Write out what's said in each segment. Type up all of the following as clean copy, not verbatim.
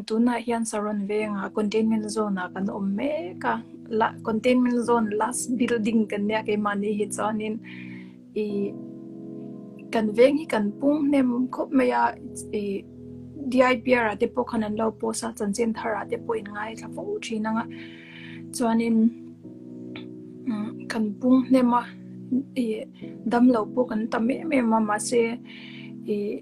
Tunah hian Saron vengah containment zone ah kan awm mek a, containment zone last building kan nia keimahni hi chuanin ih kan veng hi kan pung hnem khawp mai a ih DIPR ah te pawh khan an lo post a chanchin thar ah te pawh in ngaithla fo thin ang a chuanin kan pung hnem a ih damlo pawh kan tam em em a mahse ih.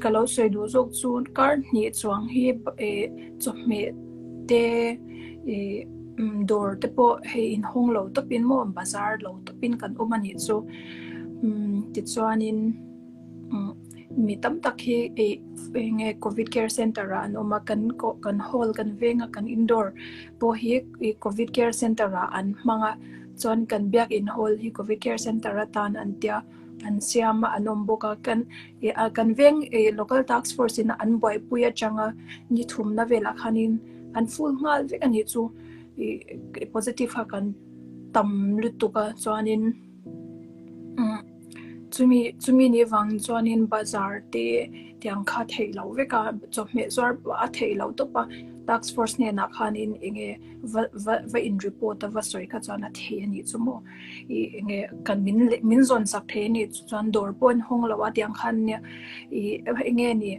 Ka lo sawi duh zawk chu kar hnih chuang hi eh chawhmeh te ih dawr te pawh hei inhawng lo tawpin maw bazar lo tawpin kan awm a nih chu umm tichuanin umm mi tam tak hi ih eng nge covid care center ah an awm a kan kawh kan hall kan veng a kan indoor pawh hi ih covid care center ah an hmang a chuan kan biakin hall hi covid care center atan an tia. An siam a, an awm bawk a, kan ih a kan veng ih local task force in an buaipui atanga ni thumna velah khanin an full nghal vek a nih chu ih positive kha kan tam lutuk a chuanin umm chumi chumi ni vang chuanin bazar te tiang kha theih loh vek a chawhmeh zuar a theih loh tawp a task force hnenah khanin eng nge va va va in report a va sawi kha chuan a thei a nih chu maw. Ih enge kan min leh min zawn sak thei a nih chuan dawr pawh an hawng lo a tiang khan nia ih enge ni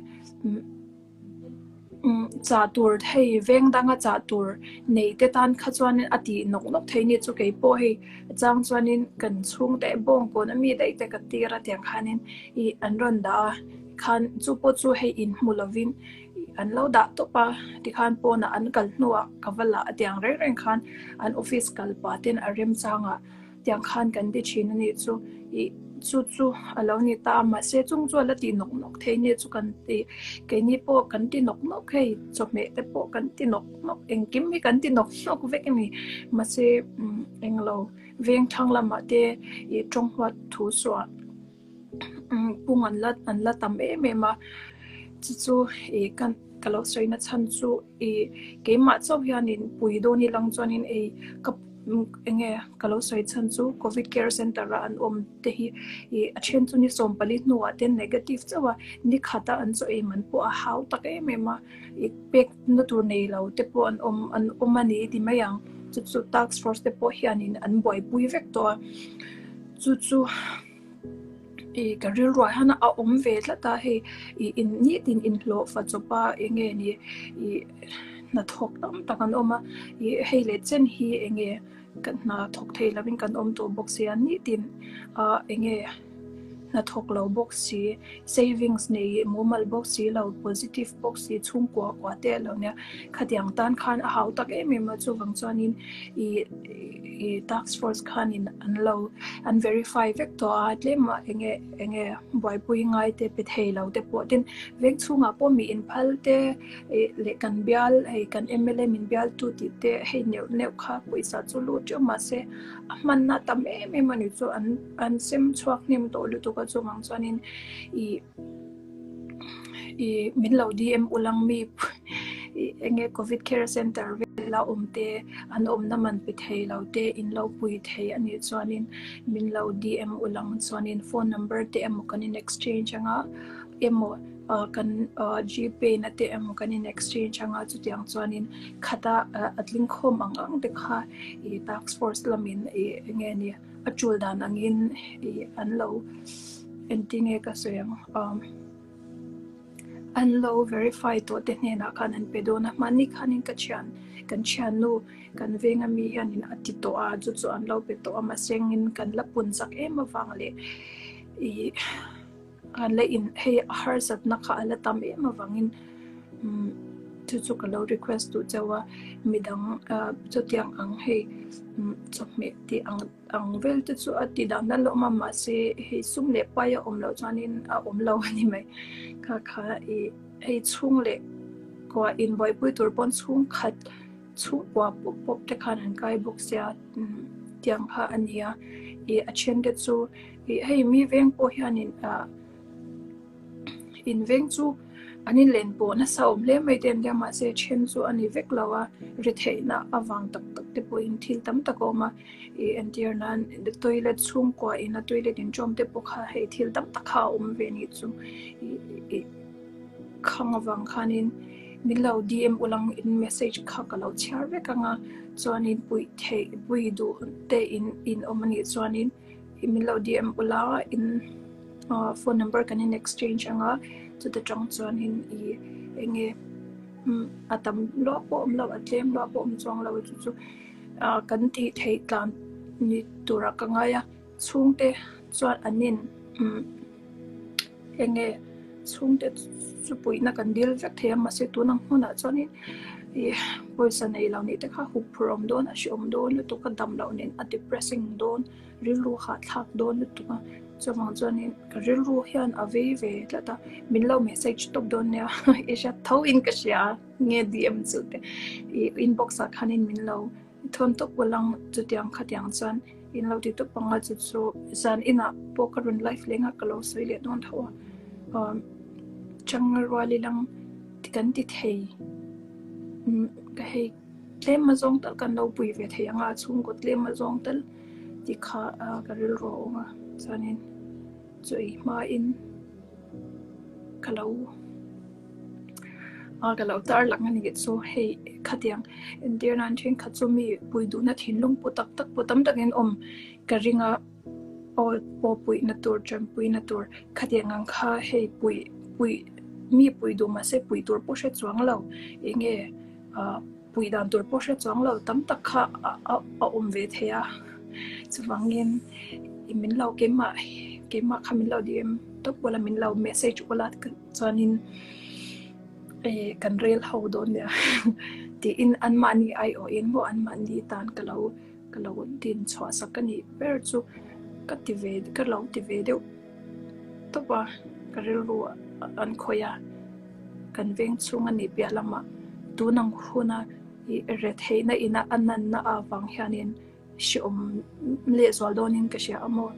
umm chah tur hei veng danga chah tur nei te tan kha chuan a tih nawk nawk thei a nih chu keipawh hei a chang chuanin kan chhungte bawngkawn ami daih te ka tir a tiang khanin ih an rawn dah a khan chu pawh chu hei inhmu lovin an lo dah tawp a tikhan pawnah an kal hnuah ka va lah tiang reng reng khan an office kal pah ten a remchangah tiang khan kan ti thin a nih chu ih chu chu a lo ni ta a mahse chung chu a la tih nawk nawk thei nia chu kan ti keini pawh kan ti nawk nawk hei chawhmeh te pawh kan ti nawk nawk engkim hi kan ti nawk nawk vek a ni mahse englo veng thlang lamah te ih tawng huat thu suah. Pung an la an la tam em em a, chu chu ih kan ka lo sawi na chhan chu ih keimah chauh hianin pui dawn i lang chuanin ei ka eng nge ka lo sawi chhan chu covid care center a an awm te hi ih a then chu ni 14 hnuah te negative chauh a ni khata an chaw ei man pawh a hau tak em em a ih pek na tur nei lo te pawh an awm an awm a ni ti mai ang chu chu task force te pawh hianin an buaipui vek tawh a chu chu. Ih ka rilruah hian a awm ve tlat a hei ih in nitin inhlawh fa chawp a eng nge ni ih hnathawk tam tak an awm a ih hei leh chen hi eng nge kan hna thawk thei lovin kan awm tawh bawk sia nitin ah eng nge hnathawk lo bawk si savings nei mumal bawk si lo positive bawk si chhungkua kua te a lo nia khatiang tan khan a hau tak em em a chuvang chuanin ih. Ih task force khanin an lo an verify vek tawh a tlem ah enge enge buaipui ngai te pe thei lo te pawh tin veng chhungah pawh mi inphal te ih leh kan bial hei kan M_L_A min bial tu tih te hei neuh neuh kha pawisa chu lut teuh mahse a hmanna tam em em a ni chu an an sem chhuak hnem tawh lutuk a chuvang chuanin ih. Ih min lo DM ulang mi ih eng nge covid care center vela awm te an awmna man pe thei lo te in lo pui thei a nih chuanin min lo DM ulang chuanin phone number te emaw kan in exchange anga emaw ah kan ah gpay na te emaw kan in exchange anga chutiang chuanin khata a tling khawm ang ang te kha ih task force lamin ih eng nge ni. A tul dan angin ih an lo engtin nge ka sawi ang um an lo verify tawh te hnenah khan an pe dawn a hmanni khanin ka thian kan thiannu kan veng ami hianin a ti tawh a chu chu an lo pe tawh a mahse engin kan la pun chak em avang leh ih An la in hei a harsatna kha a la tam em avangin umm chu chu ka lo request duh chauh a midang ah chutiang ang hei umm chawhmeh tih ang ang vel te chu a tih dan dan lo awm a mahse hei sum leh pai a awm loh chuanin a awm lo a ni mai kha kha ih hei chhung leh kua inbuaipui tur pawn chhungkhat chhungkua pawp pawp te khan an kai bawk sia umm tiang kha a ni a ih a then te chu. Ih hei mi veng pawh hianin ah in veng chu an inlen pawh nasa awm hle mai te an nia mahse then chu a ni vek lo a ri theihna avang tak tak te pawhin thil tam tak a awm a ih entir nan toilet chhungkua ina toilet inṭawm te pawh kha hei thil tam tak kha a awm ve anih chu ih ih khang avang khanin. Min lo DM ulang in message kha ka lo chhiar vek anga chuanin puih theih pui duh te in in awm anih chuanin min lo DM ula in phone number kan in exchange anga chuta tang chuanin i enge a tam luah pawh awm lo a tlem luah pawh awm chuang lo chu chu kan tih theih tlan ni turah ka ngai a chhungte chuan an in Enge chhungte chu puihna kan dil vek thei a mahse tun ang hmunah chuanin ih pawisa nei lo nih te kha hup phurh awm dawn a hreawm dawn lutuk a dam loh nen a depressing dawn rilru hahthlak dawn lutuk a chuvang chuanin ka rilru hian a vei ve tlat a min lo message tawp dawn nia i hriat tho in ka hria nge DM chu te ih inbox ah khanin min lo Thawn tawp ulang chutiang khatiang chuan in lo ti tawp ang a chu chu zan inah pawh ka rawn live leng a ka lo sawi leh dawn tho a umm chang rual ilang kan ti thei umm ka hei tlem a zawng tal kan lo pui ve thei ang a a chhungkaw tlem a zawng tal tih kha ka rilru a awm a chuanin chu ei hmain ka lo. A ka lo tar lang a ni chu hei khatiang entir nan thenkhat chu mi pui duhna thinlung pu tak tak pawh tam takin awm ka ring a aw pawh puihna tur tanpuina tur khatiang ang kha hei puih puih mi puih duh mahse puih tur pawh hre chuang lo eng nge ah puih dan tur pawh hre chuang lo tam tak kha a a awm ve thei a chuvangin min lo keimah keimah kha min lo DM tawp ula min lo message ula Chuanin eh kan rel ho dawn nia tiin anmahni aiawhin maw anmahni tan ka lo ka lo din chhuah sak a nih ber chu ka ti ve ka lo ti ve deuh tawp a ka rilru an khawih a kan veng chhung a nih piah lamah tun ang huna ih retheihna ina a nanna avang hianin Hreawm lehzual dawnin ka hria a maw?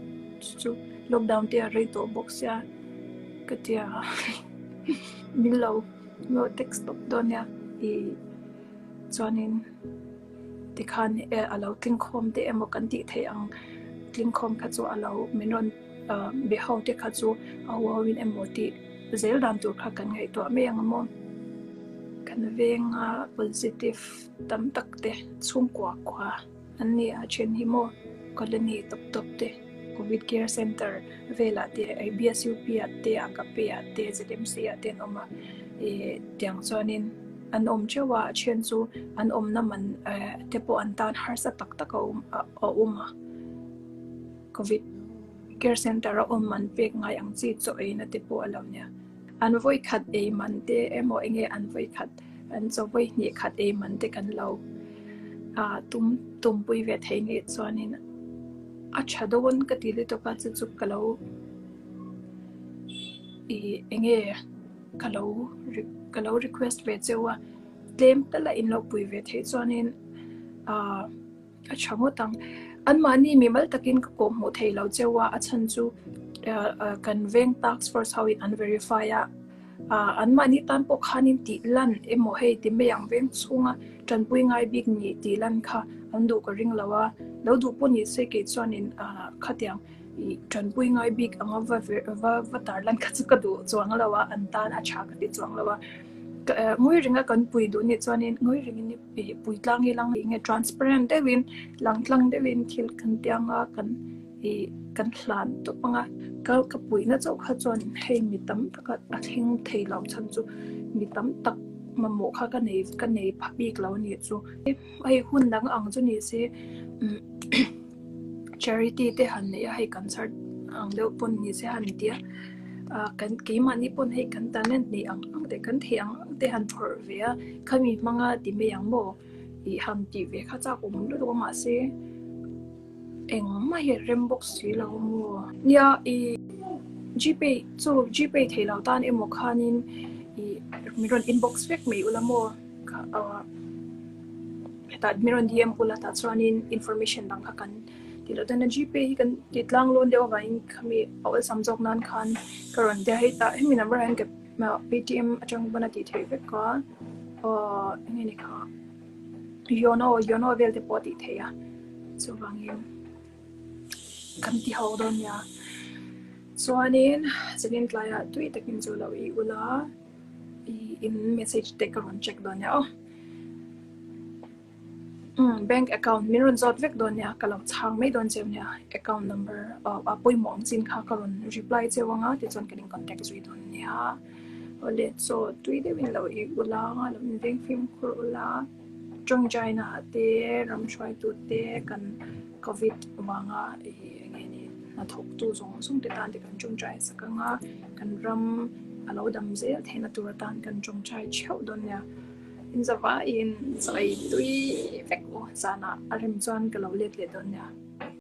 Chu chu lockdown te a rei tawh bawk sia ka tia min lo lo text tawp dawn nia ih chuanin tikhan e a lo tlingkhawm te emaw kan tih theih ang tlingkhawm kha chu a lo min rawn be ho te kha chu a hu ho in emaw tih zel dan tur kha kan ngaihtuah mai ang a maw? Kan venga positive tam tak te chhungkua kua an ni a then hi maw colony tawp tawp te covid care center velah te BSUP ah te agape ah te ZMC ah te an awm a ih tiang chuanin an awm theuh a a then chu an awmna man eh te pawh an tan harsa tak tak a awm a awm a covid care center a awm an pek ngai ang chi chaw eina te pawh a lo nia. An vawi khat ei man te emaw enge an vawi khat an chaw vawi hnih khat ei man te kan lo ah tum tumpui ve thei nge chuanin a tha dawn ka ti lutuk a chu chu ka lo ih enge ka lo ka lo request ve cheu a tlem tal a in lo pui ve theih chuanin ah. A tha ngawt ang. Anmahni mimal takin ka kawh hmuh thei lo cheu a, a chhan chu kan veng task force ho in an verify a, anmahni tan pawh khanin tih lan emaw hei ti mai ang veng chhunga tanpui ngai bik nih tih lan kha an duh ka ring lo a, lo duh pawh ni se kei chuanin khatiang ih tanpui ngai bik anga va va va tar lan kha chu ka duh chuang lo a, an tan a tha ka ti chuang lo a, ngawi ringa kan pui duh nih chuanin ngawi ringin Ih puitlang hi lang enge transparent deuhin langtlang deuhin thil kan tiang a kan ih kan hlan tawp ang a ka ka puihna chauh kha chuan hei mi tam tak a thleng thei lo chhan chu mi tam tak mamawh kha ka nei ka nei pha bik lo a nih chu hei hun dang ang chu ni se umm charity te han neih a hei kan char ang deuh pawn ni se han tia ah kan keimahni pawn hei kan talent neih ang ang te kan theih ang ang te han phawrh ve a khami hmanga ti mai ang maw ih han tih ve kha chak awm lutuk a mahse engmah hi a rem bawk si lo maw nia ih gpay chu gpay theih loh tan emaw khanin ih min rawn inbox vek mai ula maw ah. Hetah min rawn DM ula tah chuanin information dang kha kan tih loh dawn a Gpay hi kan ti tlang lawn deuh avangin khami a awlsam zawk nan khan ka rawn tia hei tah hemi number ah hian ka paytm atang pawn a tih theih vek a aw enge ni kha yono yono vel te pawh a tih theih a chuvangin kan ti ho dawn nia chuanin zanin tlaiah tui takin chu lo i ula. In message te ka rawn check dawn nia aw. Umm bank account min rawn zawt vek dawn nia ka lo chhang mai dawn cheu nia account number a pawimawh ang chin kha ka rawn reply cheu anga tichuan kan in contact zui dawn nia. Awle chaw tui deuhin lo ei ula lo in veng fimkhur ula tawngtaina ah te ram hruaitu te kan Covid vanga eng nge ni hnathawktu zawng zawng te tan te kan tawngtai sak anga kan ram a lo dam zel theihna tur atan kan tawngtai theuh dawn nia. In zavaiin chaw ei tui vek u zanah a rem chuan ka lo let leh dawn nia.